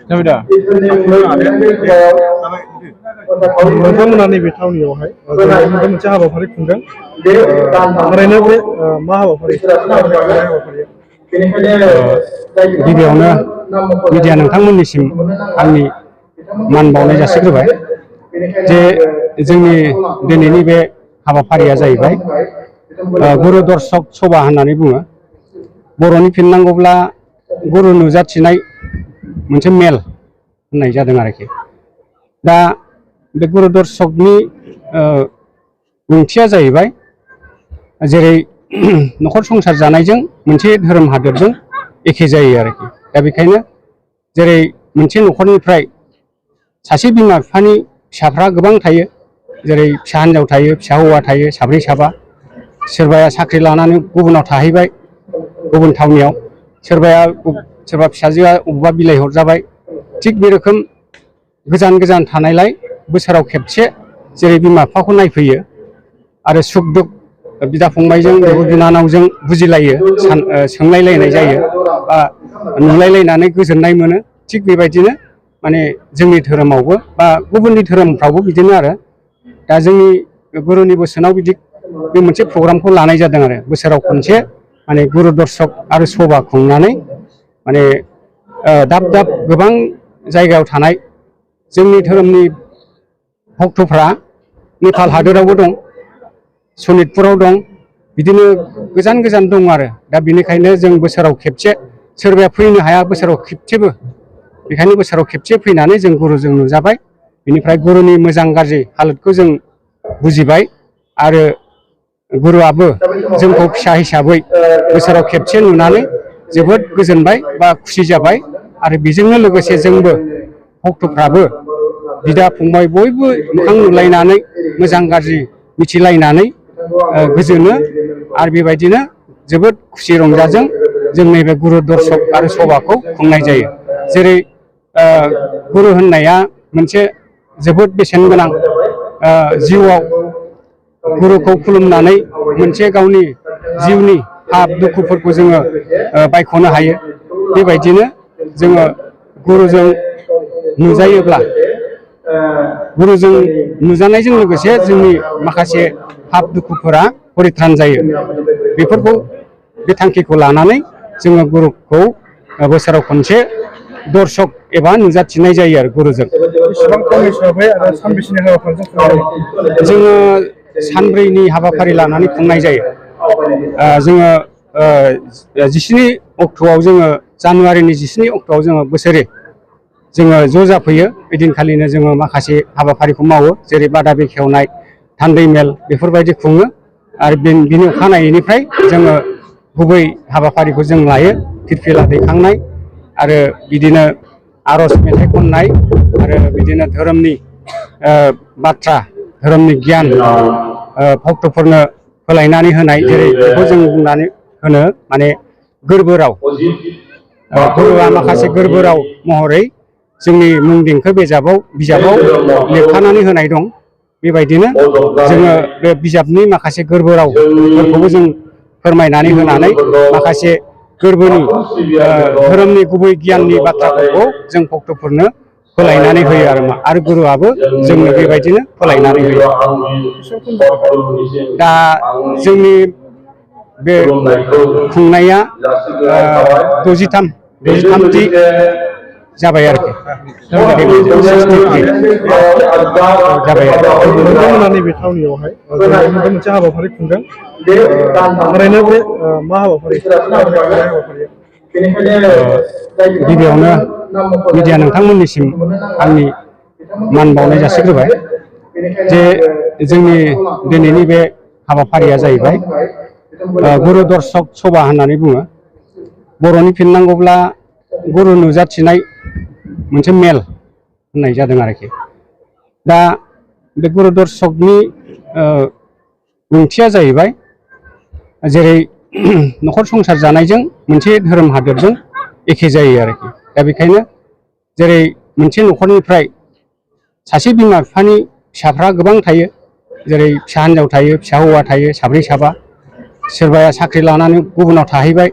जाबाय दा नोंथांमोना नैबे थावनियावहाय मोनसे हाबाफारि खुंदों ओरैनो बे मा हाबाफारि गिबियावनो मिडिया नोंथांमोननिसिम आंनि मान बावनाय जासिग्रोबाय जे जोंनि दिनैनि बे हाबाफारिया जाहैबाय गुरु दर्शक सभा होननानै बुङो। बर'नि फिननांगौब्ला गुरु नुजाथिनाय मोनसे मेल होननाय जादों आरोखि। दा बे गुरु दर्शकनि ओंथिया जाहैबाय जेरै न'खर संसार जानायजों मोनसे धोरोम हादोरजों एखे जायो आरोखि। दा बेखायनो जेरै मोनसे न'खरनिफ्राय सासे बिमा बिफानि फिसाफ्रा गोबां थायो, जेरै फिसा हिन्जाव थायो, फिसा हौवा थायो, साब्रै साबा। सोरबाया साख्रि लानानै गुबुनाव थाहैबाय, गुबुन थावनियाव, सोरबा फिसाजोआ अबेबा बिलाइ हरजाबाय। थिग बे रोखोम गोजान गोजान थानायलाय बोसोराव खेबसे जेरै बिमा बिफाखौ नायफैयो आरो सुख दुख बिदा फंबायजों बिब' बिनानावजों बुजिलायो, सोंलायलायनाय जायो बा नुलायलायनानै गोजोननाय मोनो। थिग बेबायदिनो माने जोंनि धोरोमावबो बा गुबुननि धोरोमफ्रावबो बिदिनो आरो। दा जोंनि गुरुनि बोसोनाव बिदि बे मोनसे प्रग्रामखौ लानाय जादों आरो बोसोराव खनसे माने गुरु दर्शक आरो सभा खुंनानै माने दाब दाब गोबां जायगायाव थानाय जोंनि धोरोमनि भक्तफ्रा नेपाल हादोरावबो दं, सनितपुराव दं, बिदिनो गोजान गोजान दं आरो। दा बेनिखायनो जों बोसोराव खेबसे, सोरबाया फैनो हाया बोसोराव खेबसेबो, बेखायनो बोसोराव खेबसे फैनानै जों गुरुजों नुजाबाय। बेनिफ्राय गुरुनि मोजां गाज्रि हालोदखौ जों बुजिबाय आरो गुरुआबो जोंखौ फिसा हिसाबै बोसोराव खेबसे नुनानै जोबोद गोजोनबाय बा खुसि जाबाय। आरो बेजोंनो लोगोसे जोंबो भक्तफ्राबो बिदा फंबाय बयबो मोखां नुलायनानै मोजां गाज्रि मिथिलायनानै गोजोनो। आरो बेबायदिनो जोबोद खुसि रंजाजों जों नैबे गुरु दर्शक आरो सभाखौ खुंनाय जायो। जेरै गुरु होननाया मोनसे जोबोद बेसेन गोनां, जिउआव गुरुखौ खुलुमनानै मोनसे गावनि जिउनि पाप दुखुफोरखौ जोङो बायख'नो हायो। बेबायदिनो जोङो गुरुजों नुजायोब्ला, गुरुजों नुजानायजों लोगोसे जोंनि माखासे पाप दुखुफोरा परित्रान जायो। बेफोरखौ बे थांखिखौ लानानै जोङो गुरुखौ बोसोराव खनसे दर्शक एबा नुजाथिनाय जायो आरो गुरुजों। जोङो सानब्रैनि हाबाफारि लानानै खुंनाय जायो। जोङो 17 अक्ट'आव जोङो जानुवारिनि 17 अक्ट'आव जोङो बोसोरे जोङो ज' जाफैयो। बेदिनखालिनो जोङो माखासे हाबाफारिखौ मावो, जेरै बादा बेखेवनाय, थान्दै मेल बेफोरबायदि खुङो। आरो बिनि अखानायैनिफ्राय जोङो गुबै हाबाफारिखौ जों लायो, फिरफिला दैखांनाय आरो बिदिनो आर'ज मेथाइ खननाय आरो बिदिनो धोरोमनि बाथ्रा, धोरोमनि गियान भक्तफोरनो फोलायनानै होनाय। जेरै बेखौ जों बुंनानै होनो माने गोरबो राव। गुरुआ माखासे गोरबो राव महरै जोंनि मुं देंखो बिजाबाव लिरखानानै होनाय दं। बेबायदिनो जोङो बे बिजाबनि माखासे गोरबो रावफोरखौबो जों फोरमायनानै होनानै माखासे गोरबोनि धोरोमनि गुबै गियाननि बाथ्राफोरखौ जों भक्तफोरनो फोलायनानै होयो आरो गुरुआबो जोंनो बेबायदिनो फोलायनानै होयो। दा जोंनि बे खुंनाया 63थि जाबाय आरोखि। जाबाय नोंथांमोना नैबे थावनियावहाय मोनसे हाबाफारि खुंदों ओरैनो बे मा हाबाफारि गिबियावनो मिडिया नोंथांमोननिसिम आंनि मान बावनाय जासिग्रोबाय जे जोंनि दिनैनि बे हाबाफारिया जाहैबाय गुरु दर्शक सभा होननानै बुङो। बर'नि फिननांगौब्ला गुरु नुजाथिनाय मोनसे मेल होननाय जादों आरोखि। दा बे गुरु दर्शकनि ओंथिया जाहैबाय जेरै न'खर संसार जानायजों मोनसे धोरोम हादोरजों एखे जायो आरोखि। दा बेखायनो जेरै मोनसे न'खरनिफ्राय सासे बिमा बिफानि फिसाफ्रा गोबां थायो, जेरै फिसा हिन्जाव थायो, फिसा हौवा थायो, साब्रै साबा। सोरबाया साख्रि लानानै गुबुनाव थाहैबाय,